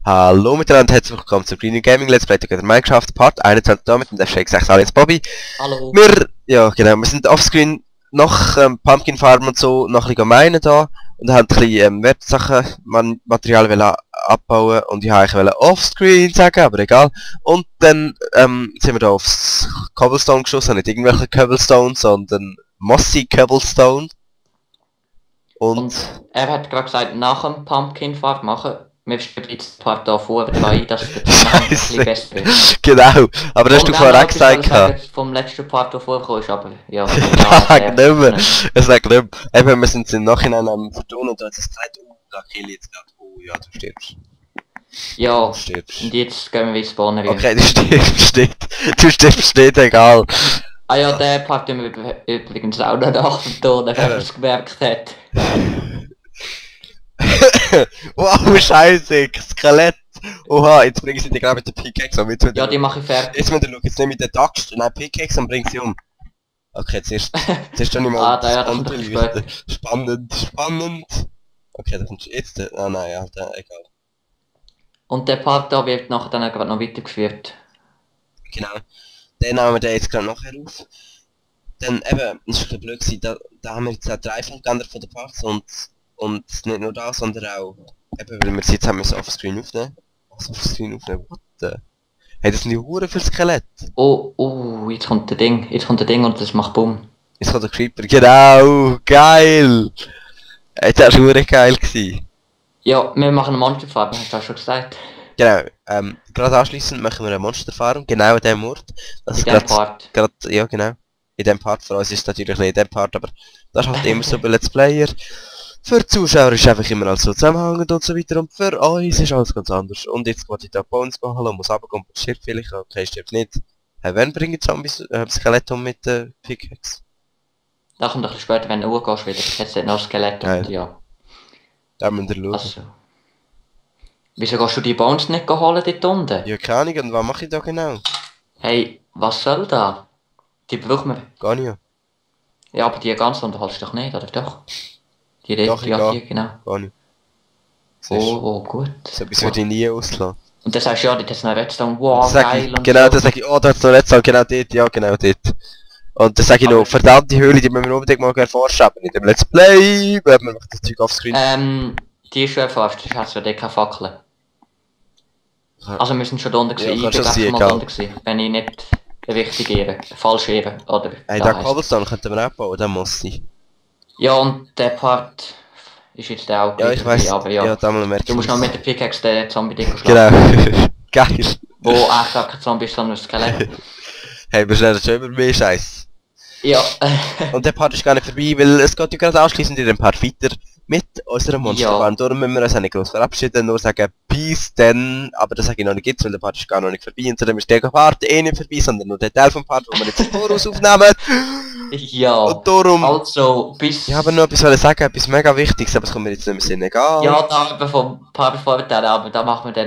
Hallo miteinander, herzlich willkommen zu Green Gaming Let's Play Together Minecraft Part 21 da mit dem Shake 6 alias Bobby. Hallo. Wir sind offscreen noch Pumpkin Farm und so noch ein bisschen meinen da und haben ein bisschen Wertsachen, Material wollen abbauen und ich wollte offscreen sagen, aber egal. Und dann sind wir da aufs Cobblestone geschossen, nicht irgendwelche Cobblestone, sondern Mossy Cobblestone. Und er hat gerade gesagt, nach dem Pumpkin Farm machen. Wir schreiben jetzt ein paar da vor, weil das der Zusammenhang ein bisschen besser ist. Genau, aber das hast du vorher gesagt. Vom letzten Part, der vorgekommen ist, aber ja. Sag nicht mehr. Es sagt nicht mehr. Eben, wir sind im Nachhinein am Vertun und da hat es gesagt, oh, da kill ich jetzt gerade. Oh ja, du stirbst. Ja, du stirbst. Und jetzt gehen wir wieder spawnen. Okay, du stirbst nicht. Du stirbst nicht, egal. Ah ja, der Part haben wir übrigens auch noch nachgetan, wenn man es gemerkt hat. Wow, scheiße, Skelett! Oha, jetzt bringen sie dich gerade mit der Pickaxe um. Ja, die mache ich fertig. Jetzt müssen wir jetzt nicht mit der Axt, nein, Pickaxe und bring sie um. Okay, zuerst schon mal das andere Spannend. Okay, da kommt jetzt, nein, Alter, egal. Und der Part da wird nachher dann gerade noch weitergeführt. Genau. Den nehmen wir den jetzt gerade nachher auf. Dann eben, das ist ein bisschen blöd gewesen, da haben wir jetzt auch 3 geändert von den Parts und nicht nur das, sondern auch, eben weil wir es jetzt haben müssen offscreen aufnehmen. Was offscreen aufnehmen? What the? Hey, das sind die Huren für Skelett. Oh, jetzt kommt der Ding und das macht Bumm. Jetzt kommt der Creeper, genau, geil! Jetzt war es geil gewesen. Ja, wir machen eine Monsterfarm, hast du auch schon gesagt. Genau, gerade anschliessend machen wir eine Monsterfarm, genau in dem Ort. Das in dem Part. Ja, genau. In dem Part, für uns ist es natürlich nicht in dem Part, aber das ist halt immer so bei Let's Player. Für die Zuschauer ist es einfach immer alles so zusammenhängend und so weiter und für uns ist alles ganz anders. Und jetzt wollte ich da Bones behalten und muss runterkommen, stirbt vielleicht, okay, stirbt nicht. Hey, wann bringen Zombies Skelett um mit der Pickaxe? Da kommt ein bisschen später, wenn du hochgehst wieder. Jetzt hat noch Skelett und ja. Da müssen wir schauen. Also. Wieso gehst du die Bones nicht holen dort unten? Ja, keine Ahnung, und was mache ich da genau? Hey, was soll da? Die brauchen wir. Gar nicht. Ja, aber die ganz unterhaltst du doch nicht, oder doch? Die Doch, die genau. Gar nicht. Oh, gut. So etwas würde ich nie auslassen. Und dann sagst du, ja, dort hat es noch Redstone, wow, geil und genau, so. dann sag ich, oh, da hat es noch Redstone, genau dort, ja, genau dort. Und dann sage ich noch, verdammte Höhle, die müssen wir unbedingt mal erforschen, aber nicht im Let's Play, weil man macht das Zeug offscreen. Die ist schon erforscht, sonst hast du ja keine Fackeln. Also wir sind schon da unten gewesen, ja, ich bin gleich mal da unten gewesen, wenn ich nicht richtig irre, falsch irre, oder? Hey, da Cobblestone könnten wir auch bauen, der muss sein. Ja, und der Part ist jetzt auch ja, ich weiss, aber ja, da merkst du musst noch mit der Pickaxe den Zombie-Dick schlagen. Genau, geil. Wo eigentlich gar kein Zombie ist, sondern ein Skelett. Hey, wir schnell schon immer mehr Scheiß. Ja. Und der Part ist gar nicht vorbei, weil es geht ja gerade anschliessend in dem Part weiter mit unserer Monsterfarm. Ja. Darum müssen wir uns auch nicht groß verabschieden, nur sagen Peace denn, aber das sage ich noch nicht jetzt, weil der Part ist gar noch nicht vorbei. Und zudem ist der Part nicht vorbei, sondern nur der Teil vom Part, wo wir jetzt voraus aufnehmen. Ja, und darum... Also, bis... Ich habe noch etwas sagen, etwas mega Wichtiges, aber es kommt mir jetzt nicht mehr Sinn, egal. Ja, da vom Part vorbereitet, aber da machen wir dann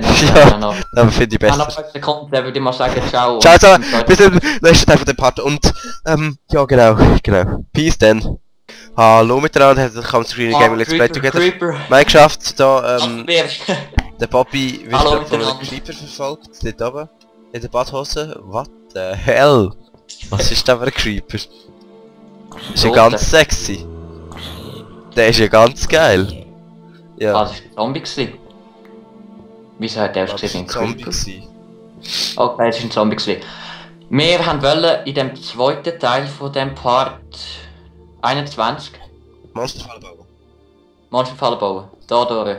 noch. Ja, dann finde ich besser. Wenn noch kommt, dann würde ich mal sagen, ciao. Ciao zusammen, bis zum nächsten Teil von dem Part und, ja genau. Peace denn. Hallo miteinander, herzlich willkommen zu Green Gaming Let's Play Together. Minecraft, da, der Bobby wird von einem Creeper verfolgt, dort oben, in der Badhose. What the hell? Was ist da für ein Creeper? Ist ja ganz sexy. Der ist ja ganz geil. Ja. Ah, das war ein Zombie gewesen. Wieso hat der ausgesehen wie ein Creeper? Okay, es war ein Zombie gewesen. Wir wollen in dem zweiten Teil von dem Part 21 Monsterfalle bauen. Monsterfalle bauen. Da durch.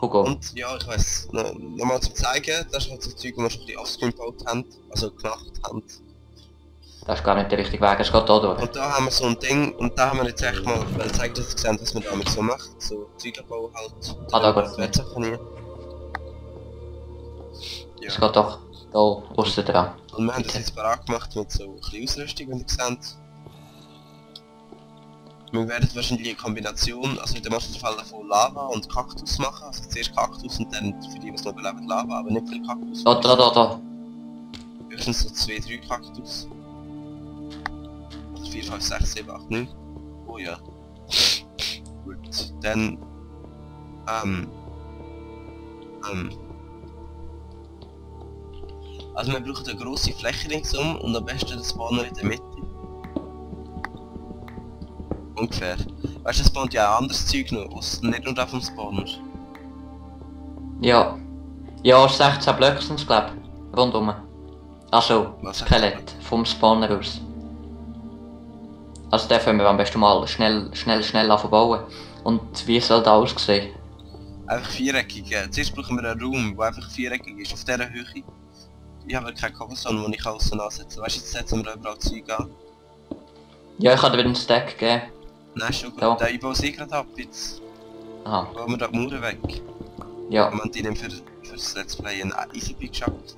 Hugo. Und ja, ich weiss, nochmal zum zeigen, das ist halt so Zeug, wo wir schon ein bisschen offscreen gebaut haben, also gemacht haben. Das ist gar nicht der richtige Weg, es geht da durch. Und da haben wir so ein Ding, und da haben wir jetzt echt mal zeigen, dass ihr gesehen, was man damit so macht. So Zeug bauen halt. Da geht es. Ja. Es geht doch da aussen dran. Und wir haben das jetzt parat gemacht mit so ein bisschen Ausrüstung, wenn ihr seht. Wir werden wahrscheinlich eine Kombination, also in dem ersten Fall von Lava und Kaktus machen. Also zuerst Kaktus und dann für die, was noch überleben, Lava, aber nicht viel Kaktus. Da. Höchstens so 2, 3 Kaktus. 4, 5, 6, 7, 8, 9. Oh ja. Gut. Dann Also wir brauchen eine grosse Fläche ringsum und am besten den Spawner in der Mitte. Ungefähr. Weißt du, es spawnt ja auch anderes Zeug noch, nicht nur da vom Spawner. Ja. Ja, 16 Blöcke sind es, glaub ich. Rundum. Also, Skelett vom Spawner aus. Also den können wir am besten mal schnell bauen. Und wie soll das aussehen? Einfach viereckig. Zuerst brauchen wir einen Raum, der einfach viereckig ist, auf dieser Höhe. Ich habe keine Cobblestone, wo ich außen ansetzen. Weißt du, jetzt setzen wir überall Zeug an. Ja, ich kann dir wieder einen Stack geben. Nein, schon gut. Ja. Ich baue sie gerade ab jetzt. Aha. Bauen wir da die Mauern weg. Ja. Und die nehmen für das Let's Play einen easy Pickaxe.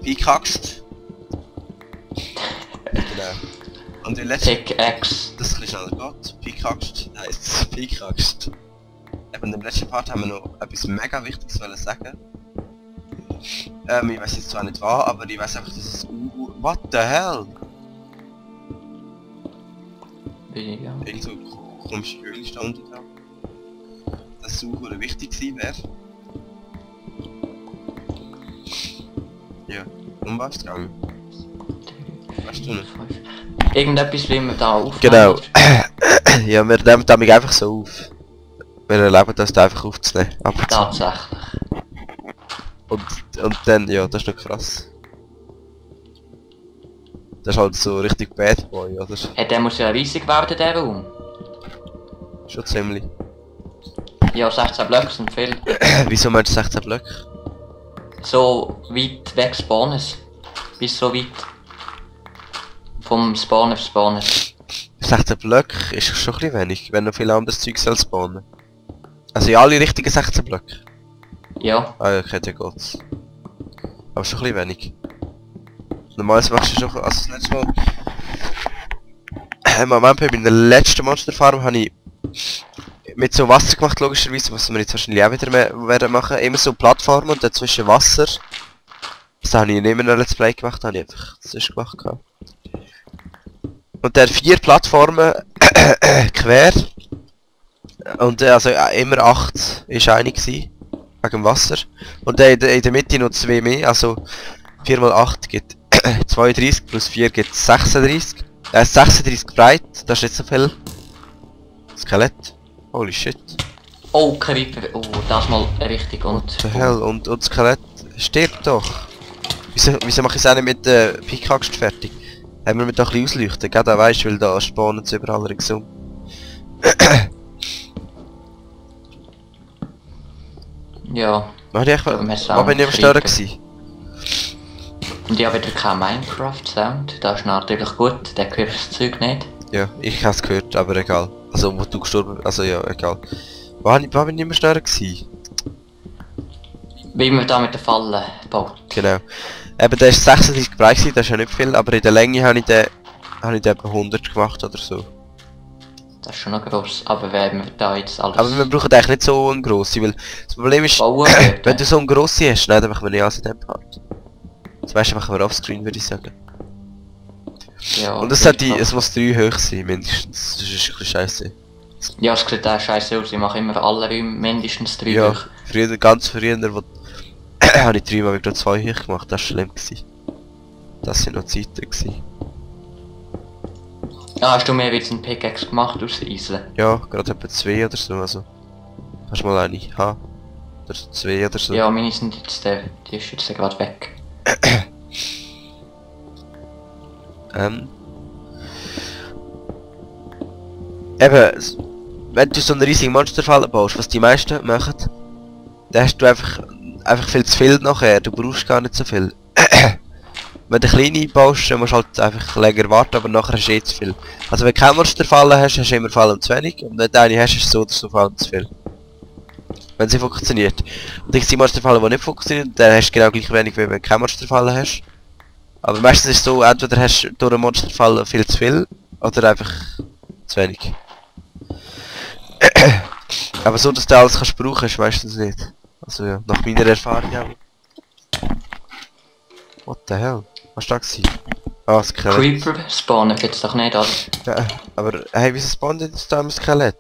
Pickaxe. Genau. Und die letzte... Pickaxe. Das ist ein bisschen schneller geht. Pickaxe heisst es. Pickaxe. Eben im letzten Part haben wir noch etwas mega Wichtiges sagen. Ich weiß jetzt zwar nicht was, aber ich weiß einfach, dass es... What the hell? Ja. Irgend so komische Höhle da unten dran. Dass es super wichtig gewesen wäre. Ja, um was gegangen? Weißt du nicht? Irgendetwas wie wir da aufnehmen. Genau. Ja, wir nehmen damit einfach so auf. Wir erleben das da einfach aufzunehmen. Tatsächlich. Und dann, ja, das ist noch krass. Das ist halt so richtig Bad Boy, oder? Hey, der muss ja riesig werden, der Raum. Schon ziemlich. Ja, 16 Blöcke sind viel. Wieso meinst du 16 Blöcke? So weit weg spawnen. Bis so weit. Vom Spawner auf Spawner. 16 Blöcke ist schon ein bisschen wenig, wenn noch viel anderes Zeug soll spawnen. Also in alle richtigen 16 Blöcke? Ja. Ah ja, okay, der geht's. Aber schon ein bisschen wenig. Normalerweise machst du schon... Also das letzte Mal... Moment, bei meiner letzten Monsterfarm habe ich... mit so Wasser gemacht, logischerweise, was wir jetzt wahrscheinlich auch wieder werden machen. Immer so Plattformen und dazwischen Wasser. Das habe ich nicht mehr noch Let's Play gemacht, habe ich einfach das gemacht. Und der 4 Plattformen quer. Und also immer 8 ist eine gewesen, wegen dem Wasser. Und in der Mitte noch 2 mehr, also 4 mal 8 gibt 32 plus 4 gibt 36. 36 breit, das ist nicht so viel. Skelett. Holy shit. Oh, Creeper. Oh, das mal richtig und... What the hell? Und das Skelett stirbt doch. Wieso mache ich es auch nicht mit der Pickaxe fertig? Haben wir mit doch ein bisschen ausleuchten, gell? Da weisst du, weil da spawnen sie überall ringsum. Ja. Wo bin ich am Stören gewesen? Und ich habe wieder keinen Minecraft-Sound. Das ist natürlich gut, der hört das Zeug nicht. Ja, ich habe es gehört, aber egal. Also wo du gestorben bist, also ja, egal. Wo bin ich am Stören gewesen? Wie man da mit der Falle baut. Genau. Eben, der ist 36 breit gewesen, das ist ja nicht viel, aber in der Länge habe ich den etwa 100 gemacht oder so. Das ist schon noch gross, aber wenn wir da jetzt alles... Aber wir brauchen eigentlich nicht so eine grosse, weil das Problem ist, wenn du so eine grosse hast, nein, dann machen wir nicht alles in dem Part. Das meiste machen wir offscreen, würde ich sagen. Ja, und es muss 3 hoch sein, mindestens. Das ist ein bisschen scheiße. Ja, es sieht auch scheiße aus, ich mache immer alle Räume mindestens 3 ja, hoch. Früher, ganz früher, wo habe ich 3 mal wieder 2 hoch gemacht, das war schlimm gewesen. Das sind noch Zeiten gewesen. Ah, hast du mir jetzt einen Pickaxe gemacht aus Eisen? Ja, gerade etwa 2 oder so, also. Hast du mal eine haben? Oder 2 oder so? Ja, meine sind jetzt, die ist jetzt gerade weg. Eben, wenn du so eine riesige Monsterfalle baust, was die meisten machen, dann hast du einfach viel zu viel nachher, du brauchst gar nicht so viel. Wenn du kleine baust, dann musst du halt einfach länger warten, aber nachher hast du zu viel. Also wenn du keine Monsterfalle hast, hast du immer Fallen zu wenig, und wenn du eine hast, ist es so oder so Fallen zu viel. Wenn sie funktioniert. Und ich sehe Monsterfallen, die nicht funktionieren, dann hast du genau gleich wenig, wie wenn du keine Monsterfalle hast. Aber meistens ist es so, entweder hast du durch eine Monsterfalle viel zu viel, oder einfach zu wenig. Aber so, dass du alles kannst brauchen, ist meistens nicht. Also ja, nach meiner Erfahrung auch. What the hell? Was war das? Ah, Skelett. Creeper spawnen gibt's doch nicht, oder? Ja, aber hey, wieso spawnt jetzt da ein Skelett?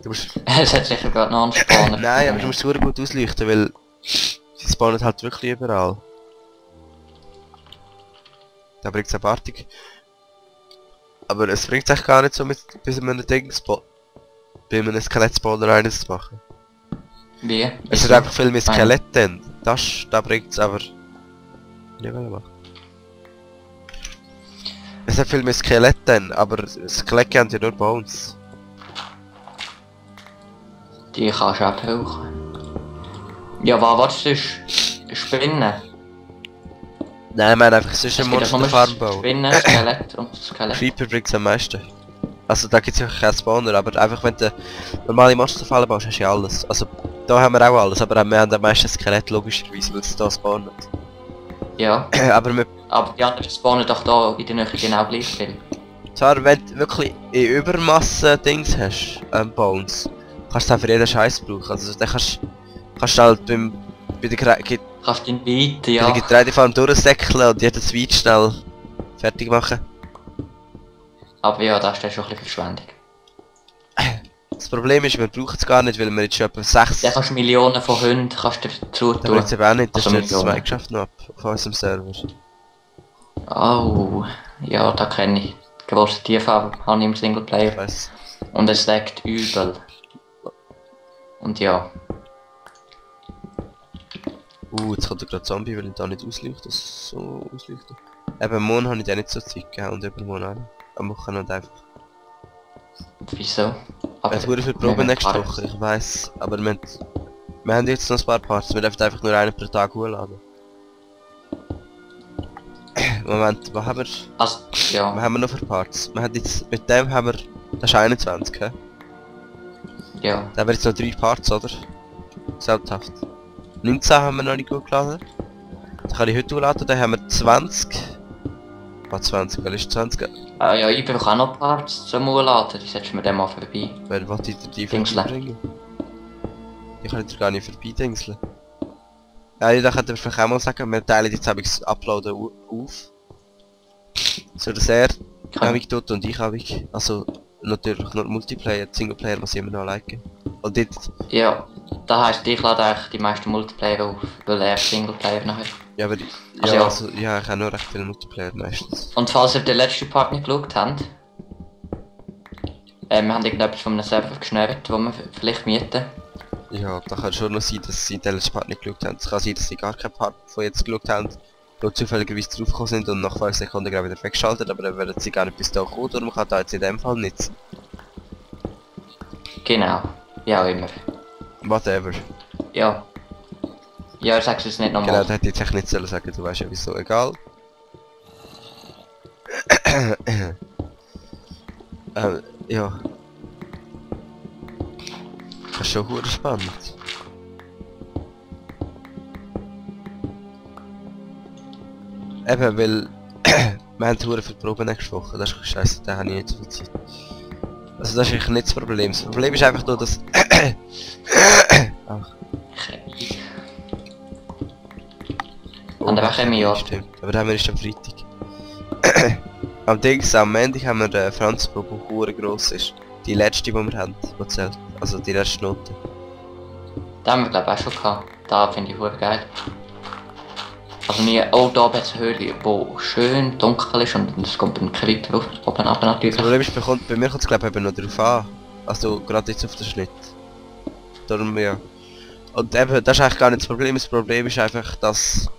Du musst... Es hat sicher gerade noch einen Spawner. Nein, aber du musst es gut ausleuchten, weil... Sie spawnen halt wirklich überall. Da bringt es abartig. Aber es bringt sich gar nicht so mit bis man ein Ding bei einem Skelett-Spawner eines zu machen. Wie? Es hat einfach viel mehr Skelette. Da bringt es aber... Nicht machen. Es hat viel mehr Skelette, aber Skelette haben ja nur Bones. Die kannst du abhauchen. Ja, was willst du? Spinnen? Nein, ich meine einfach, es ist ein Monsterfarm bauen. Spinnen, Skelett und Skelett. Creeper bringt es am meisten. Also da gibt es ja keinen Spawner, aber einfach wenn du normale Monsterfallen baust, hast du ja alles. Also da haben wir auch alles, aber wir haben am meisten Skelett logischerweise, weil es da spawnen. Ja. aber die anderen spawnen doch da in der Nähe genau gleich viel. Zwar, wenn du wirklich in Übermasse Dings hast, Bones, kannst du auch für jeden Scheiß brauchen. Also dann kannst du halt bei der Kannst du den Weid, ja. Bei der Getreidefarm durchsäckeln und jedes Weid schnell fertig machen. Aber ja, das ist dann schon ein bisschen Verschwendung. Das Problem ist, wir brauchen es gar nicht, weil wir jetzt schon etwa 6... Ja, kannst Millionen von Hunden kannst du dazu tun. Das bringt es eben auch nicht, das also steht das Minecraft noch ab, auf unserem Server. Oh, ja, da kenne ich. Grosse Tiefe habe ich im Singleplayer. Weiss. Und es leckt übel. Und ja. Jetzt kommt gerade Zombie, weil ich da nicht ausleuchte, so ausleuchten. Eben, morgen habe ich den nicht so Zeit gegeben und übermorgen auch nicht. Am Wochenende einfach. Wieso? Aber es wurde für die Probe nächste Woche, ich weiss. Aber wir haben jetzt noch ein paar Parts, wir dürfen einfach nur einen pro Tag hochladen. Moment, was haben wir? Also, ja. Was haben wir noch für Parts? Wir haben jetzt, mit dem haben wir... Das ist 21, hä? Ja. Da haben wir jetzt noch 3 Parts, oder? Selbsthaft. 19 haben wir noch nicht hochgeladen. Da kann ich heute hochladen, dann haben wir 20. Was 20? Weil ist 20? Ja, ich brauche auch noch Parts zum Hochladen, die setzt mir dann mal vorbei. Wer wollte die vorbeibringen? Ich kann jetzt gar nicht vorbeidingseln. Ja, da könnte man vielleicht auch mal sagen, wir teilen jetzt das Uploaden auf. So dass er Amig tut und ich Amig. Also natürlich nur Multiplayer, Singleplayer muss ich immer noch liken. Und jetzt... Ja, das heisst, ich lade eigentlich die meisten Multiplayer auf, weil er Singleplayer noch hat. Ja, aber ich habe nur recht viele Multiplayer meistens. Und falls ihr den letzten Part nicht geschaut habt, wir haben irgendetwas von einem Server geschnürt, wo wir vielleicht mieten. Ja, da kann schon noch sein, dass sie den letzten Part nicht geschaut haben. Es kann sein, dass sie gar keinen Part von jetzt geschaut haben, nur zufälligerweise draufgekommen sind und nach 5 Sekunden gerade wieder weggeschaltet, aber dann werden sie gar nicht bis da kommen, darum kann da jetzt in dem Fall nichts. Genau, ja immer. Whatever. Ja. Ja, ich sag's jetzt nicht nochmal. Genau, das hätte ich jetzt echt nicht sollen sagen, du weißt ja wieso, egal. Ja. Das ist schon gut spannend. Eben, weil... wir haben Touren für die Probe nächste Woche, das ist scheiße, da habe ich nicht so viel Zeit. Also das ist eigentlich nicht das Problem. Das Problem ist einfach nur, dass... Ach. An der Woche ja. Stimmt, aber da haben wir erst am Freitag. Am Dings, am Ende haben wir eine Franzprobe, die sehr gross ist. Die letzte, die wir haben, die zählt. Also die letzte Note. Da haben wir glaube ich auch schon gehabt. Da finde ich sehr geil. Also nie, oh da hat es eine Höhle, wo schön dunkel ist und es kommt ein Krieg drauf, oben ab natürlich. Das Problem ist, bei mir kommt es glaube ich eben noch drauf an. Also gerade jetzt auf den Schnitt. Darum ja. Und eben, das ist eigentlich gar nicht das Problem ist einfach, dass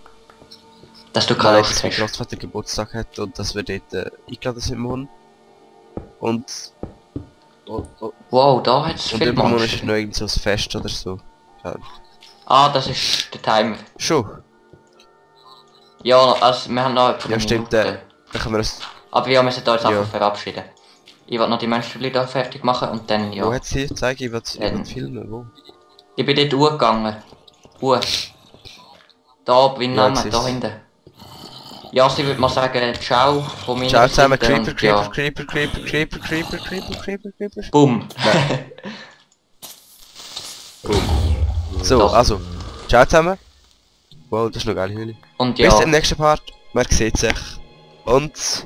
du keine Lust hast. Dass mein Großvater Geburtstag hat und dass wir dort eingeladen sind morgen. Und... Wow, da hat es viel Monster. Und ist noch irgend so ein Fest oder so. Ja. Ah, das ist der Timer. Schon? Ja, also wir haben noch etwa ja, stimmt, dann können wir das... Aber wir müssen uns einfach verabschieden. Ich will noch die Menschen da fertig machen und dann ja. Wo hat sie gezeigt? Ich will filmen, wo? Ich bin dort hochgegangen. Da, wie Name, da hinten. Ja, sie würde mal sagen, ciao von meiner Seite. Ciao zusammen, Creeper. Boom. Boom. So, also, ciao zusammen. Wow, das ist noch geil, Hüli. Und ja. Bis zum nächsten Part, man sieht sich. Und...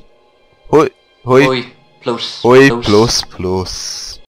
Hoi, Hoi, plus.